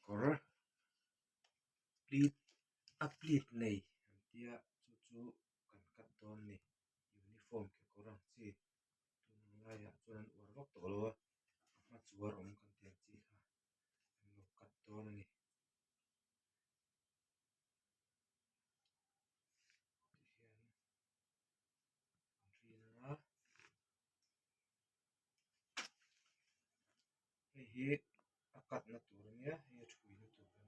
Kekawr pleat a pleat nei an tia chu chu kan cut dawn a ni uniform kekawr ang chi tun ang laiah chuan an uar vak tawh lo a a hma chuar awm kan tih ang chi kha an lo cut dawn a ni. Tihian an rin ang a. Hei hi a cut na tur a nia hei a thui na tur a ni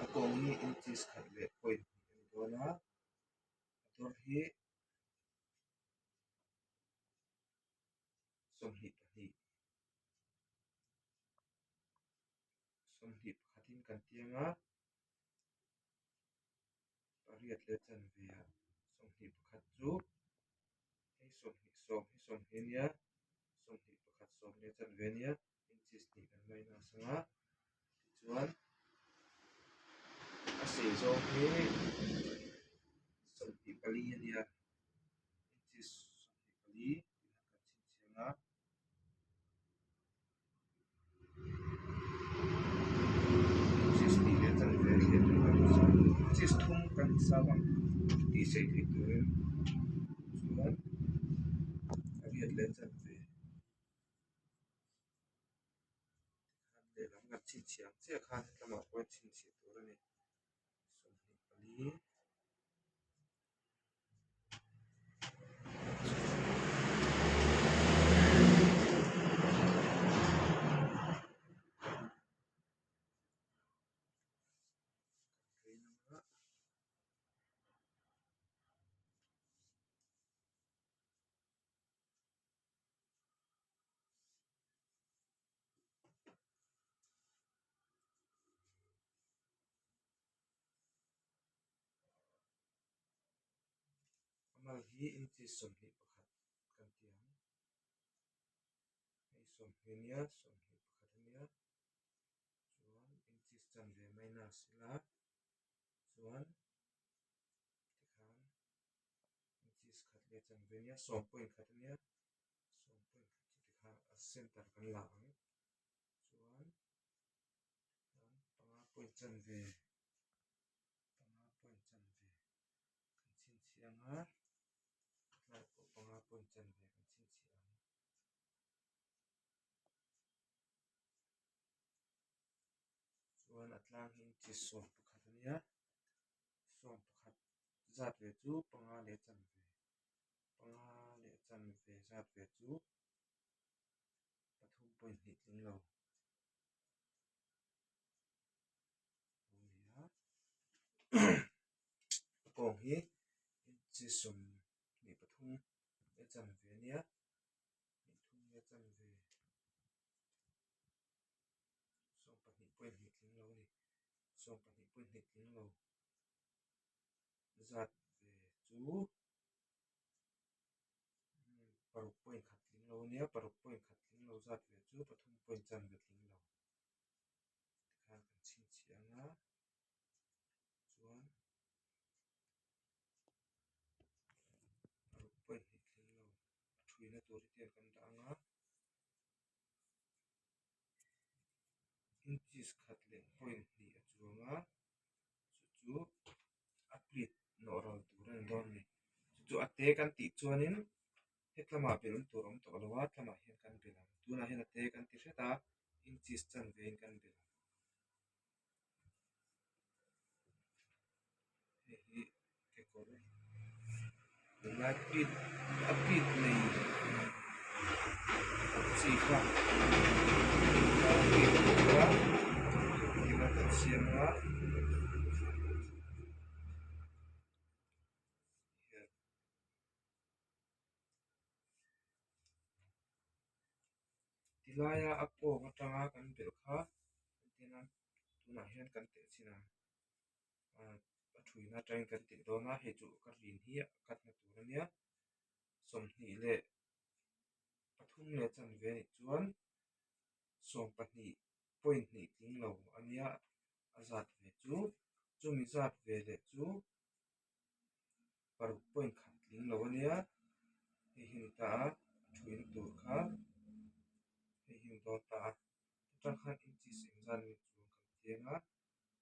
a kawng hi inches khat leh point hnih a ni dawn a a dawr hi 22 21 in kan ti ang a. Pariat leh chanve ah 21 chu hei 20 sawm hi 20 a nia 21 sawm leh chanve a nia inches hnih kan minus ang a tichuan a sei zawng hi 24 a nia inches 24 tih kha kan chhinchhiah ang a. Inches thum kan hisap ang tih sei theih turin chuan pariat leh chanve tikhan lehlam kan chhinchhiah ang chiah khan hetlamah pawh hian chhinchhiah tur a ni 24. A mal hi inches 21 kan ti ang hei 20 a nia 21 a nia chuan inches chanve minus ila chuan tikhan inches khat leh chanve a nia sawm point khat a nia sawm point khat chu tikhan a center kan la ang chuan tikhan panga point chanve. Panga point chanve kan chhinchhiah ang a, tlai pawh panga point chanve kan chhinchhiah ang. Chuan a tlang hi inchi 11 a nia, 11 zat ve chu panga leh chanve, panga leh chanve zat ve chu pathum point hnih tling lo. A kawng hi inchi 23 leh chanve a nia hnih thum leh chanve 12 point hnih tling lo a ni 12 point hnih tling lo zat ve chu paruk point khat tling lo a nia paruk point khat tling lo zat ve chu pathum point chanve tling lo. Tikhan kan chhinchhiah ang a chuan paruk point hnih tling lo a thuina tur hi tiang kan dah ang a inches khat leh point hnih a chuang a chu chu a pleat nawh ral tur a ni dawn a ni chu chu a te kan tih chuanin. Hetlamah belh tur awm tawh lo a, tlamah hian kan belh ang. Tunah hian a te kan ti hret a, inches chanve in kan belh ang. Hei hi kekawr tunlai pit a pit nei ang chi kha a pit nei a eng a kan siam a. Tilaia a kawng atanga kan belh kha entirna tunah hian kan teh chin ang ah a thuina atangin kan teh dawn a hei chu ka rin hi a cut na tur a nia 23 leh chanve a nih chuan 12 point hnih tling lo a nia a zat ve chu chumi zat ve leh chu. Paruk point khat tling lo a nia hei hi ni ta a a thuin tur kha hei hi ni dawn ta. ti anga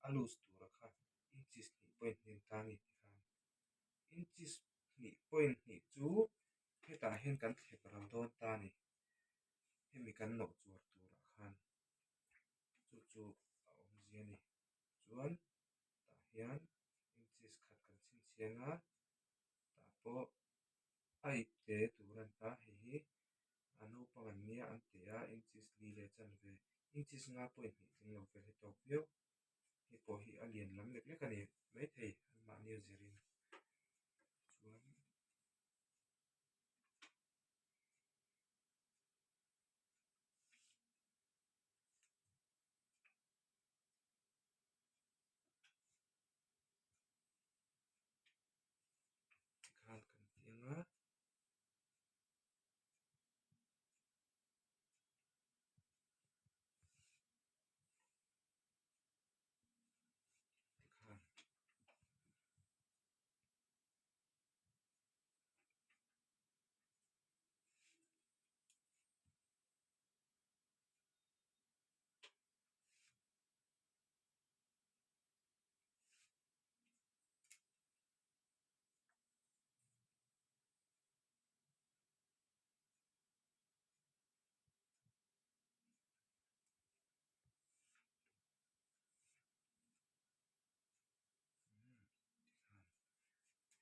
a loose tura kha inches hnih point hnih an ta a ni tikhan inches hnih point hnih chu hetah hian kan thlep ral dawn ta a ni hemi kan nawh chuar turah khan chu chu a awmzia a ni chuan tah hian inches khat kan chhinchhiang a tah pawh a ipte tur a ni ta hei hi a naupang an nia an teh a inches li leh chanve inches nga pawhin hnih tling lo vel hi tawk viau hei pawh hi a lian lam lek lek a ni maithei anmahni a zirin chuan. Tikhan kan ti ang a. Tikhan.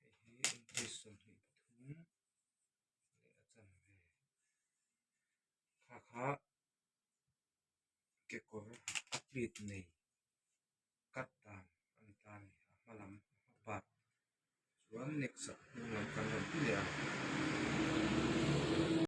Hei hi inches 23 leh a chanve kha kha kekawr a pleat nei cut dan a ni ta a ni a hma lam a hma part chuan next ah hnung lam kan rawn ti leh a.